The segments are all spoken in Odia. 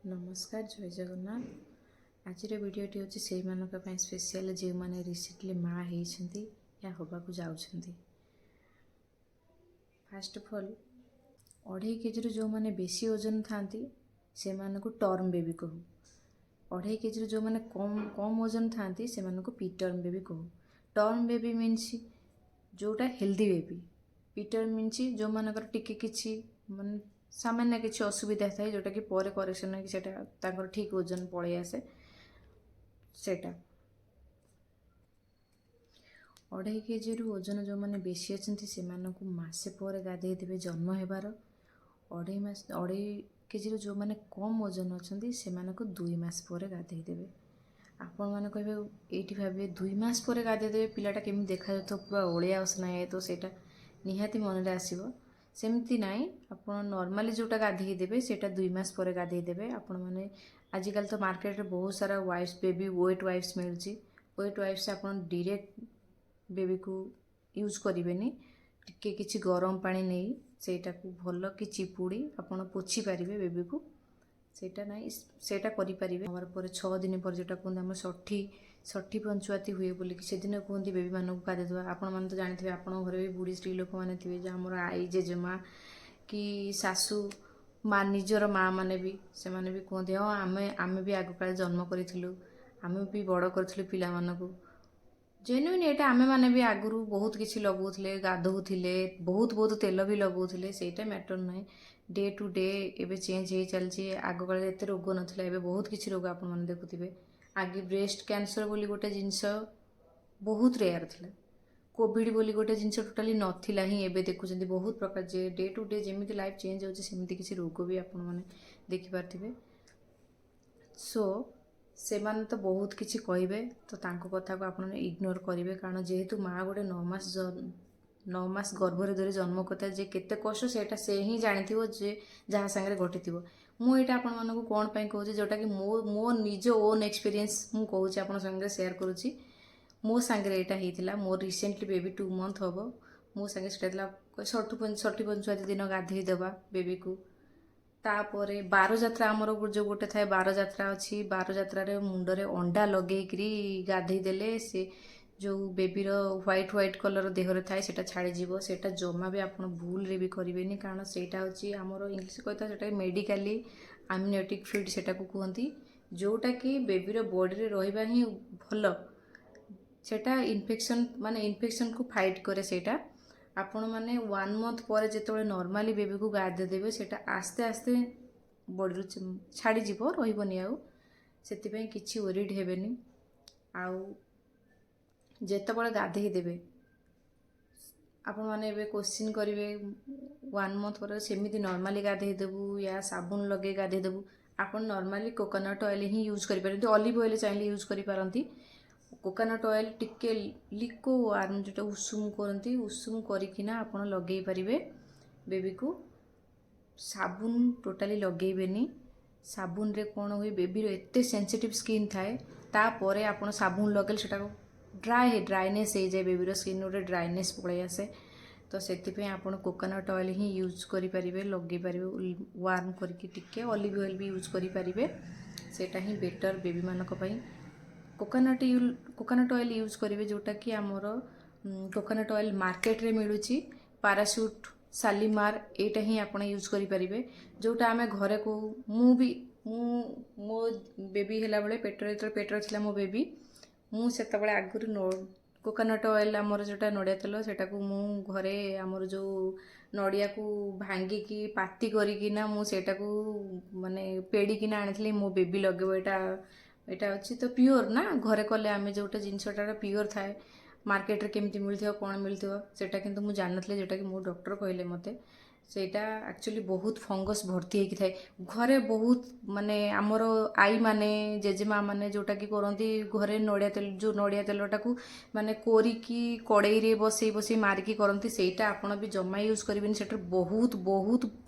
ନମସ୍କାର, ଜୟ ଜଗନ୍ନାଥ। ଆଜିର ଭିଡ଼ିଓଟି ହେଉଛି ସେଇମାନଙ୍କ ପାଇଁ ସ୍ପେଶିଆଲ, ଯେଉଁମାନେ ରିସେଣ୍ଟଲି ମା ହେଇଛନ୍ତି ୟା ହେବାକୁ ଯାଉଛନ୍ତି। ଫାଷ୍ଟ ଅଫ୍ ଅଲ୍, 2.5 କେଜିରୁ ଯେଉଁମାନେ ବେଶୀ ଓଜନ ଥାଆନ୍ତି, ସେମାନଙ୍କୁ ଟର୍ମ ବେବି କହୁ। 2.5 କେଜିରୁ ଯେଉଁମାନେ କମ୍ କମ୍ ଓଜନ ଥାଆନ୍ତି, ସେମାନଙ୍କୁ ପ୍ରିଟର୍ମ ବେବି କହୁ। ଟର୍ମ ବେବି ମିନ୍ସ ଯେଉଁଟା ହେଲ୍ଦି ବେବି। ପ୍ରିଟର୍ମ ମିନ୍ସ ଯେଉଁମାନଙ୍କର ଟିକେ କିଛି ମାନେ ସାମାନ୍ୟ କିଛି ଅସୁବିଧା ଥାଏ, ଯେଉଁଟାକି ପରେ କରେକ୍ସନ୍ ହେଇକି ସେଇଟା ତାଙ୍କର ଠିକ୍ ଓଜନ ପଳେଇ ଆସେ। ସେଇଟା 2.5 କେଜିରୁ ଓଜନ ଯେଉଁମାନେ ବେଶୀ ଅଛନ୍ତି, ସେମାନଙ୍କୁ ମାସେ ପରେ ଗାଧେଇ ଦେବେ ଜନ୍ମ ହେବାର 2.5 ମାସ। 2.5 କେଜିରୁ ଯେଉଁମାନେ କମ୍ ଓଜନ ଅଛନ୍ତି, ସେମାନଙ୍କୁ 2 ମାସ ପରେ ଗାଧେଇ ଦେବେ। ଆପଣମାନେ କହିବେ, ଏଇଠି ଭାବିବେ, 2 ମାସ ପରେ ଗାଧେଇ ଦେବେ, ପିଲାଟା କେମିତି ଦେଖାଯାଉଥିବ? ପୁରା ଅଳିଆ ଅସନା ହେଇଯାଇଥିବ। ସେଇଟା ନିହାତି ମନରେ ଆସିବ। ସେମିତି ନାହିଁ। ଆପଣ ନର୍ମାଲି ଯେଉଁଟା ଗାଧେଇ ଦେବେ, ସେଇଟା 2 ମାସ ପରେ ଗାଧେଇ ଦେବେ। ଆପଣମାନେ ଆଜିକାଲି ତ ମାର୍କେଟରେ ବହୁତ ସାରା ୱାଇପ୍ସ, ବେବି ୱେଟ୍ ୱାଇପ୍ସ ମିଳୁଛି। ୱେଟ୍ ୱାଇପ୍ସ ଆପଣ ଡିରେକ୍ଟ ବେବିକୁ ୟୁଜ୍ କରିବେନି। ଟିକେ କିଛି ଗରମ ପାଣି ନେଇ ସେଇଟାକୁ ଭଲ କି ଚିପୁଡ଼ି ଆପଣ ପୋଛି ପାରିବେ ବେବିକୁ। ସେଇଟା ନାହିଁ, ସେଇଟା କରିପାରିବେ। ଆମର ପରେ 6 ଦିନ ପରେ ଯେଉଁଟା କୁହନ୍ତି ଆମର ଷଠି ପଞ୍ଚୁଆତି ହୁଏ ବୋଲିକି, ସେଦିନ କୁହନ୍ତି ବେବିମାନଙ୍କୁ ଗାଧେଇ ଦେବା। ଆପଣମାନେ ତ ଜାଣିଥିବେ, ଆପଣଙ୍କ ଘରେ ବି ବୁଢ଼ୀ ସ୍ତ୍ରୀ ଲୋକମାନେ ଥିବେ, ଯେ ଆମର ଆଈ, ଜେଜେମା କି ଶାଶୁ ମା, ନିଜର ମା ମାନେ ବି, ସେମାନେ ବି କୁହନ୍ତି, "ହଁ, ଆମେ ବି ଆଗକାଳେ ଜନ୍ମ କରିଥିଲୁ, ଆମେ ବି ବଡ଼ କରିଥିଲୁ ପିଲାମାନଙ୍କୁ।" ଜେନ୍ୟୁଇନ୍ ଏଇଟା। ଆମେମାନେ ବି ଆଗରୁ ବହୁତ କିଛି ଲଗାଉଥିଲେ, ଗାଧୋଉଥିଲେ, ବହୁତ ବହୁତ ତେଲ ବି ଲଗାଉଥିଲେ। ସେଇଟା ମ୍ୟାଟର୍ ନୁହେଁ। ଡେ ଟୁ ଡେ ଏବେ ଚେଞ୍ଜ ହେଇ ଚାଲିଛି। ଆଗକାଳରେ ଏତେ ରୋଗ ନଥିଲା, ଏବେ ବହୁତ କିଛି ରୋଗ ଆପଣମାନେ ଦେଖୁଥିବେ। ଆଗେ ବ୍ରେଷ୍ଟ କ୍ୟାନ୍ସର ବୋଲି ଗୋଟେ ଜିନିଷ ବହୁତ ରେୟାର ଥିଲା। କୋଭିଡ଼ ବୋଲି ଗୋଟେ ଜିନିଷ ଟୋଟାଲି ନଥିଲା ହିଁ। ଏବେ ଦେଖୁଛନ୍ତି ବହୁତ ପ୍ରକାର ଯେ ଡେ ଟୁ ଡେ ଯେମିତି ଲାଇଫ୍ ଚେଞ୍ଜ ହେଉଛି, ସେମିତି କିଛି ରୋଗ ବି ଆପଣମାନେ ଦେଖିପାରୁଥିବେ। ସୋ ସେମାନେ ତ ବହୁତ କିଛି କହିବେ, ତ ତାଙ୍କ କଥାକୁ ଆପଣ ଇଗ୍ନୋର କରିବେ। କାରଣ ଯେହେତୁ ମା ଗୋଟେ 9 ମାସ ଗର୍ଭରେ ଧରି ଜନ୍ମ କରିଥାଏ, ଯେ କେତେ କଷ୍ଟ ସେଇଟା ସେ ହିଁ ଜାଣିଥିବ, ଯେ ଯାହା ସାଙ୍ଗରେ ଘଟିଥିବ। ମୁଁ ଏଇଟା ଆପଣମାନଙ୍କୁ କ'ଣ ପାଇଁ କହୁଛି, ଯେଉଁଟାକି ମୋ ମୋ ନିଜ ଓନ୍ ଏକ୍ସପିରିଏନ୍ସ ମୁଁ କହୁଛି, ଆପଣଙ୍କ ସାଙ୍ଗରେ ସେୟାର କରୁଛି। ମୋ ସାଙ୍ଗରେ ଏଇଟା ହେଇଥିଲା। ମୋର ରିସେଣ୍ଟଲି ବେବି 2 ମନ୍ଥ ହେବ। ମୋ ସାଙ୍ଗରେ ସେଇଟା ଥିଲା। ଷଠି ପଞ୍ଚୁଆତି ଦିନ ଗାଧେଇ ଦେବା ବେବିକୁ। ତାପରେ ବାରଯାତ୍ରା ଆମର ଯେଉଁ ଗୋଟେ ଥାଏ, ବାରଯାତ୍ରା ଅଛି। ବାରଯାତ୍ରାରେ ମୁଣ୍ଡରେ ଅଣ୍ଡା ଲଗେଇକିରି ଗାଧେଇ ଦେଲେ ସେ ଯେଉଁ ବେବିର ହ୍ୱାଇଟ୍ ହ୍ୱାଇଟ୍ କଲର୍ ଦେହରେ ଥାଏ, ସେଇଟା ଛାଡ଼ିଯିବ। ସେଇଟା ଜମା ବି ଆପଣ ଭୁଲରେ ବି କରିବେନି। କାରଣ ସେଇଟା ହେଉଛି ଆମର ଇଂଲିଶ କହିଥାଏ ସେଇଟା ମେଡ଼ିକାଲି ଆମ୍ନିଓଟିକ୍ ଫ୍ଲୁଇଡ଼ ସେଇଟାକୁ କୁହନ୍ତି, ଯେଉଁଟାକି ବେବିର ବଡ଼ିରେ ରହିବା ହିଁ ଭଲ। ସେଇଟା ଇନଫେକ୍ସନ୍ ମାନେ ଇନଫେକ୍ସନ୍କୁ ଫାଇଟ୍ କରେ ସେଇଟା। ଆପଣମାନେ ୱାନ୍ ମନ୍ଥ ପରେ ଯେତେବେଳେ ନର୍ମାଲି ବେବିକୁ ଗାଧେଇ ଦେବେ, ସେଇଟା ଆସ୍ତେ ଆସ୍ତେ ବଡ଼ିରୁ ଛାଡ଼ିଯିବ, ରହିବନି ଆଉ। ସେଥିପାଇଁ କିଛି ୱରିଡ୍ ହେବେନି। ଆଉ ଯେତେବେଳେ ଗାଧେଇ ଦେବେ, ଆପଣମାନେ ଏବେ କୋଶ୍ଚିନ୍ କରିବେ, ୱାନ୍ ମନ୍ଥ ପରେ ସେମିତି ନର୍ମାଲି ଗାଧେଇ ଦେବୁ ୟା ସାବୁନ ଲଗେଇ ଗାଧେଇ ଦେବୁ? ଆପଣ ନର୍ମାଲି କୋକୋନଟ୍ ଅଏଲ୍ ହିଁ ୟୁଜ୍ କରିପାରନ୍ତି। ଅଲିଭ୍ ଅଏଲ୍ ଚାହିଁଲେ ୟୁଜ୍ କରିପାରନ୍ତି। କୋକୋନଟ୍ ଅଏଲ୍ ଟିକେ ଲିକ୍ ୱାର୍ମ, ଯେଉଁଟା ଉଷୁମ କରନ୍ତି, ଉଷୁମ କରିକିନା ଆପଣ ଲଗେଇ ପାରିବେ ବେବିକୁ। ସାବୁନ ଟୋଟାଲି ଲଗେଇବେନି। ସାବୁନରେ କ'ଣ ହୁଏ, ବେବିର ଏତେ ସେନ୍ସିଟିଭ୍ ସ୍କିନ୍ ଥାଏ, ତାପରେ ଆପଣ ସାବୁନ ଲଗେଇଲେ ସେଟାକୁ ଡ୍ରାଇନେସ୍ ହେଇଯାଏ। ବେବିର ସ୍କିନ୍ ଗୋଟେ ଡ୍ରାଇନେସ୍ ପଳେଇ ଆସେ। ତ ସେଥିପାଇଁ ଆପଣ କୋକୋନଟ୍ ଅଏଲ୍ ହିଁ ୟୁଜ୍ କରିପାରିବେ, ଲଗେଇ ପାରିବେ ୱାର୍ମ କରିକି ଟିକେ। ଅଲିଭ୍ ଅଏଲ୍ ବି ୟୁଜ୍ କରିପାରିବେ। ସେଇଟା ହିଁ ବେଟର୍ ବେବିମାନଙ୍କ ପାଇଁ। କୋକୋନଟ୍ ଅଏଲ୍ ୟୁଜ୍ କରିବେ, ଯେଉଁଟାକି ଆମର କୋକୋନଟ୍ ଅଏଲ୍ ମାର୍କେଟରେ ମିଳୁଛି, ପାରାସୁଟ୍, ଶାଲିମାର, ଏଇଟା ହିଁ ଆପଣ ୟୁଜ୍ କରିପାରିବେ। ଯେଉଁଟା ଆମେ ଘରେ କହୁ, ମୁଁ ବି ମୁଁ ମୋ ବେବି ହେଲାବେଳେ, ପେଟରେ ଯେତେବେଳେ ପେଟରେ ଥିଲା ମୋ ବେବି, ମୁଁ ସେତେବେଳେ ଆଗରୁ କୋକୋନଟ୍ ଅଏଲ୍, ଆମର ଯେଉଁଟା ନଡ଼ିଆ ତେଲ, ସେଇଟାକୁ ମୁଁ ଘରେ ଆମର ଯେଉଁ ନଡ଼ିଆକୁ ଭାଙ୍ଗିକି ପାତି କରିକିନା ମୁଁ ସେଇଟାକୁ ମାନେ ପେଡ଼ିକିନା ଆଣିଥିଲି, ମୋ ବେବି ଲଗେଇବ। ଏଇଟା ଅଛି ତ ପିଓର ନା, ଘରେ କଲେ ଆମେ ଯେଉଁଟା ଜିନିଷଟା ପିଓର ଥାଏ। ମାର୍କେଟରେ କେମିତି ମିଳୁଥିବ, କ'ଣ ମିଳୁଥିବ, ସେଇଟା କିନ୍ତୁ ମୁଁ ଜାଣିନଥିଲି, ଯେଉଁଟାକି ମୋ ଡକ୍ଟର କହିଲେ ମୋତେ। ସେଇଟା ଆକ୍ଚୁଆଲି ବହୁତ ଫଙ୍ଗସ୍ ଭର୍ତ୍ତି ହେଇକି ଥାଏ। ଘରେ ବହୁତ ମାନେ ଆମର ଆଈମାନେ, ଜେଜେମା ମାନେ ଯେଉଁଟାକି କରନ୍ତି ଘରେ ନଡ଼ିଆ ତେଲ, ଯେଉଁ ନଡ଼ିଆ ତେଲଟାକୁ ମାନେ କୋରିକି କଡ଼େଇରେ ବସେଇ ବସେଇ ମାରିକି କରନ୍ତି, ସେଇଟା ଆପଣ ବି ଜମା ୟୁଜ୍ କରିବେନି। ସେଟାରେ ବହୁତ ବହୁତ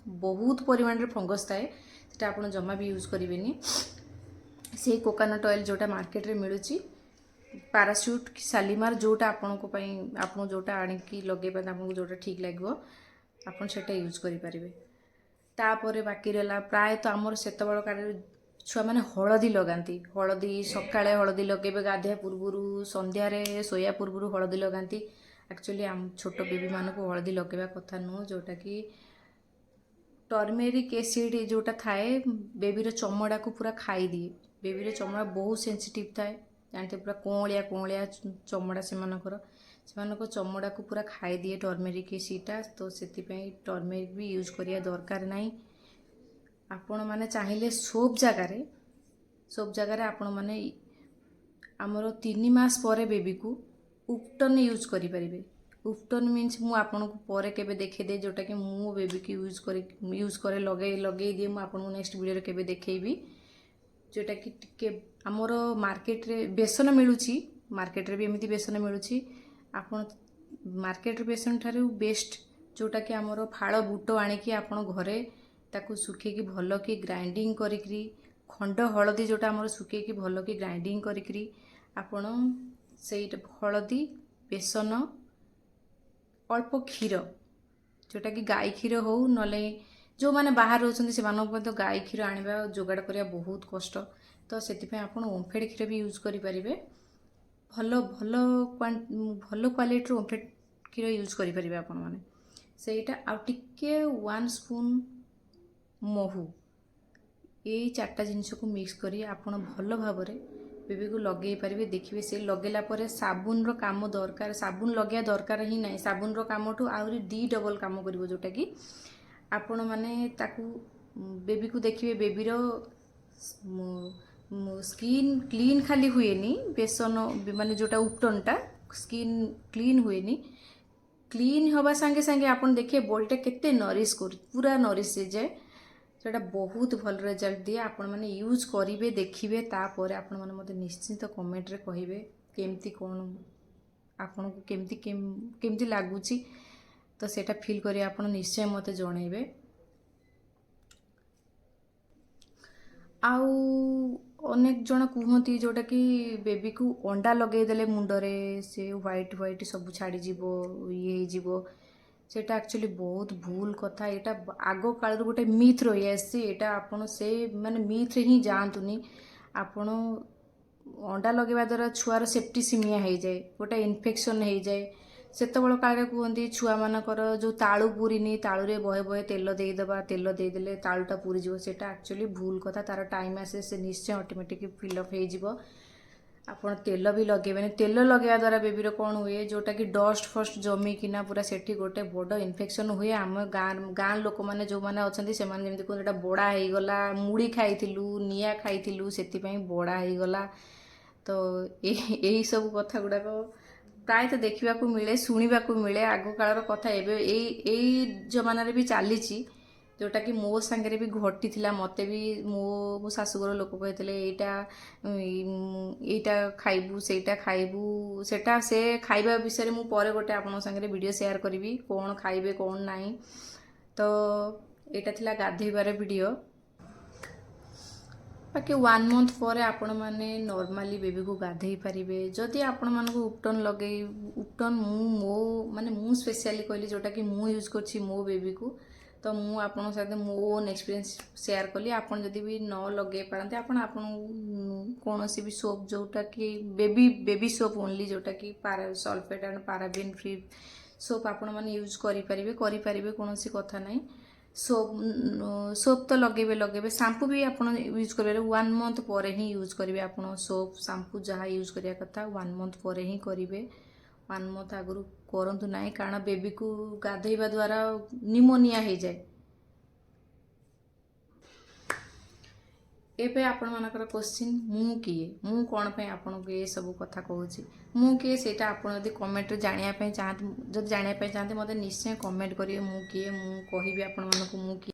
ବହୁତ ପରିମାଣରେ ଫଙ୍ଗସ୍ ଥାଏ। ସେଇଟା ଆପଣ ଜମା ବି ୟୁଜ୍ କରିବେନି। ସେଇ କୋକୋନଟ୍ ଅଏଲ୍ ଯେଉଁଟା ମାର୍କେଟରେ ମିଳୁଛି, ପାରାସୁଟ୍ କି ଶାଲିମାର, ଯେଉଁଟା ଆପଣଙ୍କ ପାଇଁ, ଆପଣ ଯେଉଁଟା ଆଣିକି ଲଗେଇ ପାରନ୍ତି, ଆପଣଙ୍କୁ ଯେଉଁଟା ଠିକ୍ ଲାଗିବ, ଆପଣ ସେଇଟା ୟୁଜ୍ କରିପାରିବେ। ତାପରେ ବାକି ରହିଲା, ପ୍ରାୟତଃ ଆମର ସେତେବେଳ କାଳରେ ଛୁଆମାନେ ହଳଦୀ ଲଗାନ୍ତି। ହଳଦୀ ସକାଳେ ହଳଦୀ ଲଗାଇବେ ଗାଧୋଇବା ପୂର୍ବରୁ, ସନ୍ଧ୍ୟାରେ ଶୋଇବା ପୂର୍ବରୁ ହଳଦୀ ଲଗାନ୍ତି। ଆକ୍ଚୁଆଲି ଆମ ଛୋଟ ବେବିମାନଙ୍କୁ ହଳଦୀ ଲଗାଇବା କଥା ନୁହଁ, ଯେଉଁଟାକି ଟର୍ମେରିକ୍ ଏସିଡ୍ ଯେଉଁଟା ଥାଏ, ବେବିର ଚମଡ଼ାକୁ ପୁରା ଖାଇଦିଏ। ବେବିର ଚମଡ଼ା ବହୁତ ସେନ୍ସିଟିଭ୍ ଥାଏ, ଜାଣିଥିବେ, ପୁରା କଅଁଳିଆ କଅଁଳିଆ ଚମଡ଼ା ସେମାନଙ୍କର। ସେମାନଙ୍କ ଚମଡ଼ାକୁ ପୁରା ଖାଇଦିଏ ଟର୍ମେରିକ୍ ଏସିଡ୍ଟା। ତ ସେଥିପାଇଁ ଟର୍ମେରିକ୍ ବି ୟୁଜ୍ କରିବା ଦରକାର ନାହିଁ। ଆପଣମାନେ ଚାହିଁଲେ ସୋପ୍ ଜାଗାରେ ଆପଣମାନେ ଆମର 3 ମାସ ପରେ ବେବିକୁ ଉପଟନ୍ ୟୁଜ୍ କରିପାରିବେ। ଉପଟନ୍ ମିନ୍ସ ମୁଁ ଆପଣଙ୍କୁ ପରେ କେବେ ଦେଖେଇଦେବି, ଯେଉଁଟାକି ମୁଁ ବେବିକୁ ୟୁଜ୍ କରେ, ଲଗେଇ ଲଗେଇ ଦିଏ। ମୁଁ ଆପଣଙ୍କୁ ନେକ୍ସଟ ଭିଡ଼ିଓରେ କେବେ ଦେଖେଇବି, ଯେଉଁଟାକି ଟିକେ ଆମର ମାର୍କେଟରେ ବେସନ ମିଳୁଛି। ମାର୍କେଟରେ ବି ଏମିତି ବେସନ ମିଳୁଛି। ଆପଣ ମାର୍କେଟର ବେସନ ଠାରୁ ବେଷ୍ଟ ଯେଉଁଟାକି ଆମର ଫାଳ ବୁଟ ଆଣିକି ଆପଣ ଘରେ ତାକୁ ଶୁଖେଇକି ଭଲକି ଗ୍ରାଇଣ୍ଡିଙ୍ଗ କରିକିରି, ଖଣ୍ଡ ହଳଦୀ ଯେଉଁଟା ଆମର ଶୁଖେଇକି ଭଲକି ଗ୍ରାଇଣ୍ଡିଙ୍ଗ କରିକିରି, ଆପଣ ସେଇଟା ହଳଦୀ, ବେସନ, ଅଳ୍ପ କ୍ଷୀର, ଯେଉଁଟାକି ଗାଈ କ୍ଷୀର ହଉ, ନହେଲେ ଯେଉଁମାନେ ବାହାରେ ରହୁଛନ୍ତି ସେମାନଙ୍କ ପାଇଁ ତ ଗାଈ କ୍ଷୀର ଆଣିବା, ଯୋଗାଡ଼ କରିବା ବହୁତ କଷ୍ଟ। ତ ସେଥିପାଇଁ ଆପଣ ଓମ୍ଫେଡ଼ କ୍ଷୀର ବି ୟୁଜ୍ କରିପାରିବେ। ଭଲ ଭଲ ଭଲ କ୍ୱାଲିଟିର ଓମ୍ଫେଡ଼ କ୍ଷୀର ୟୁଜ୍ କରିପାରିବେ ଆପଣମାନେ। ସେଇଟା ଆଉ ଟିକେ 1 ସ୍ପୁନ୍ ମହୁ, ଏଇ ଚାରିଟା ଜିନିଷକୁ ମିକ୍ସ କରି ଆପଣ ଭଲ ଭାବରେ ବେବିକୁ ଲଗେଇ ପାରିବେ। ଦେଖିବେ, ସେ ଲଗେଇଲା ପରେ ସାବୁନର କାମ ଦରକାର, ସାବୁନ ଲଗେଇବା ଦରକାର ହିଁ ନାହିଁ। ସାବୁନର କାମଠୁ ଆହୁରି 2 ଡବଲ କାମ କରିବ, ଯେଉଁଟାକି ଆପଣମାନେ ତାକୁ ବେବିକୁ ଦେଖିବେ, ବେବିର ସ୍କିନ୍ କ୍ଲିନ୍ ଖାଲି ହୁଏନି। ବେସନ ମାନେ ଯେଉଁଟା ଉପଟନଟା ସ୍କିନ୍ କ୍ଲିନ୍ ହୁଏନି, କ୍ଲିନ୍ ହେବା ସାଙ୍ଗେ ସାଙ୍ଗେ ଆପଣ ଦେଖିବେ ବଡ଼ିଟା କେତେ ନରିଶ କରୁ, ପୁରା ନରିଶ ହେଇଯାଏ। ସେଇଟା ବହୁତ ଭଲ ରେଜଲ୍ଟ ଦିଏ। ଆପଣମାନେ ୟୁଜ୍ କରିବେ, ଦେଖିବେ, ତାପରେ ଆପଣମାନେ ମୋତେ ନିଶ୍ଚିତ କମେଣ୍ଟରେ କହିବେ କେମିତି କ'ଣ ଆପଣଙ୍କୁ କେମିତି କେମିତି ଲାଗୁଛି। ତ ସେଇଟା ଫିଲ୍ କରି ଆପଣ ନିଶ୍ଚୟ ମୋତେ ଜଣେଇବେ। ଆଉ ଅନେକ ଜଣ କୁହନ୍ତି, ଯେଉଁଟାକି ବେବିକୁ ଅଣ୍ଡା ଲଗେଇଦେଲେ ମୁଣ୍ଡରେ ସେ ହ୍ୱାଇଟ୍ ହ୍ୱାଇଟ୍ ସବୁ ଛାଡ଼ିଯିବ, ଇଏ ହେଇଯିବ। ସେଇଟା ଆକ୍ଚୁଆଲି ବହୁତ ଭୁଲ କଥା। ଏଇଟା ଆଗ କାଳରୁ ଗୋଟେ ମିଥ୍ ରହିଆସିଛି। ଏଇଟା ଆପଣ ସେ ମାନେ ମିଥ୍ରେ ହିଁ ଯାଆନ୍ତୁନି। ଆପଣ ଅଣ୍ଡା ଲଗେଇବା ଦ୍ୱାରା ଛୁଆର ସେପ୍ଟିସିମିଆ ହେଇଯାଏ, ଗୋଟେ ଇନଫେକ୍ସନ୍ ହେଇଯାଏ। ସେତେବେଳ କାଳରେ କୁହନ୍ତି, ଛୁଆମାନଙ୍କର ଯେଉଁ ତାଳୁ ପୁରିନି, ତାଳୁରେ ବହେ ବହେ ତେଲ ଦେଇଦେବା, ତେଲ ଦେଇଦେଲେ ତାଳୁଟା ପୁରିଯିବ। ସେଇଟା ଆକ୍ଚୁଆଲି ଭୁଲ କଥା। ତାର ଟାଇମ୍ ଆସେ, ସେ ନିଶ୍ଚୟ ଅଟୋମେଟିକ୍ ଫିଲ୍ଅପ୍ ହେଇଯିବ। ଆପଣ ତେଲ ବି ଲଗେଇବେନି। ତେଲ ଲଗେଇବା ଦ୍ୱାରା ବେବିର କ'ଣ ହୁଏ, ଯେଉଁଟାକି ଡଷ୍ଟ ଫଷ୍ଟ ଜମିକିନା ପୁରା ସେଠି ଗୋଟେ ବଡ଼ ଇନଫେକ୍ସନ୍ ହୁଏ। ଆମ ଗାଁ ଗାଁ ଲୋକମାନେ ଯେଉଁମାନେ ଅଛନ୍ତି, ସେମାନେ ଯେମିତି କୁହନ୍ତି, ଏଇଟା ବଡ଼ା ହେଇଗଲା, ମୁଢ଼ି ଖାଇଥିଲୁ, ନିଆଁ ଖାଇଥିଲୁ, ସେଥିପାଇଁ ବଡ଼ା ହେଇଗଲା। ତ ଏଇ ସବୁ କଥା ଗୁଡ଼ାକ ପ୍ରାୟତଃ ଦେଖିବାକୁ ମିଳେ, ଶୁଣିବାକୁ ମିଳେ। ଆଗ କାଳର କଥା ଏବେ ଏଇ ଏଇ ଜମାନାରେ ବି ଚାଲିଛି, ଯେଉଁଟାକି ମୋ ସାଙ୍ଗରେ ବି ଘଟିଥିଲା। ମୋତେ ବି ମୋ ମୋ ଶାଶୁଘର ଲୋକ କହିଥିଲେ, ଏଇଟା ଏଇଟା ଖାଇବୁ, ସେଇଟା ଖାଇବୁ। ସେଇଟା ସେ ଖାଇବା ବିଷୟରେ ମୁଁ ପରେ ଗୋଟେ ଆପଣଙ୍କ ସାଙ୍ଗରେ ଭିଡ଼ିଓ ସେୟାର କରିବି, କ'ଣ ଖାଇବେ କ'ଣ ନାହିଁ। ତ ଏଇଟା ଥିଲା ଗାଧେଇବାର ଭିଡ଼ିଓ। ବାକି 1 ମନ୍ଥ ପରେ ଆପଣମାନେ ନର୍ମାଲି ବେବିକୁ ଗାଧେଇ ପାରିବେ। ଯଦି ଆପଣମାନଙ୍କୁ ଉପଟନ୍ ଲଗେଇ, ଉପଟନ୍ ମୁଁ ମୋ ମାନେ ମୁଁ ସ୍ପେଶିଆଲି କହିଲି, ଯେଉଁଟାକି ମୁଁ ୟୁଜ୍ କରୁଛି ମୋ ବେବିକୁ, ତ ମୁଁ ଆପଣଙ୍କ ସହିତ ମୋ ଓନ୍ ଏକ୍ସପିରିଏନ୍ସ ସେୟାର କଲି। ଆପଣ ଯଦି ବି ନ ଲଗେଇ ପାରନ୍ତି, ଆପଣ ଆପଣଙ୍କୁ କୌଣସି ବି ସୋପ୍, ଯେଉଁଟାକି ବେବି ବେବି ସୋପ୍ ଓନ୍ଲି, ଯେଉଁଟାକି ପାରା sulphate and paraben free soap ଆପଣମାନେ ୟୁଜ୍ କରିପାରିବେ କରିପାରିବେ କୌଣସି କଥା ନାହିଁ। ସୋପ୍ ସୋପ୍ ତ ଲଗେଇବେ ଲଗେଇବେ, ସାମ୍ପୁ ବି ଆପଣ ୟୁଜ୍ କରିପାରିବେ। 1 ମନ୍ଥ ପରେ ହିଁ ୟୁଜ୍ କରିବେ ଆପଣ। ସୋପ୍, ସାମ୍ପୁ ଯାହା ୟୁଜ୍ କରିବା କଥା, 1 ମନ୍ଥ ପରେ ହିଁ କରିବେ। 1 ମନ୍ଥ ଆଗରୁ କରନ୍ତୁ ନାହିଁ, କାରଣ ବେବିକୁ ଗାଧେଇବା ଦ୍ୱାରା ନିମୋନିଆ ହେଇଯାଏ। ଏବେ ଆପଣମାନଙ୍କର କୋଶ୍ଚିନ୍, ମୁଁ କିଏ? ମୁଁ କ'ଣ ପାଇଁ ଆପଣଙ୍କୁ ଏସବୁ କଥା କହୁଛି? ମୁଁ କିଏ, ସେଇଟା ଆପଣ ଯଦି କମେଣ୍ଟରେ ଜାଣିବା ପାଇଁ ଚାହାନ୍ତି, ଯଦି ଜାଣିବା ପାଇଁ ଚାହାନ୍ତି, ମୋତେ ନିଶ୍ଚୟ କମେଣ୍ଟ କରିବେ ମୁଁ କିଏ। ମୁଁ କହିବି ଆପଣମାନଙ୍କୁ ମୁଁ କିଏ।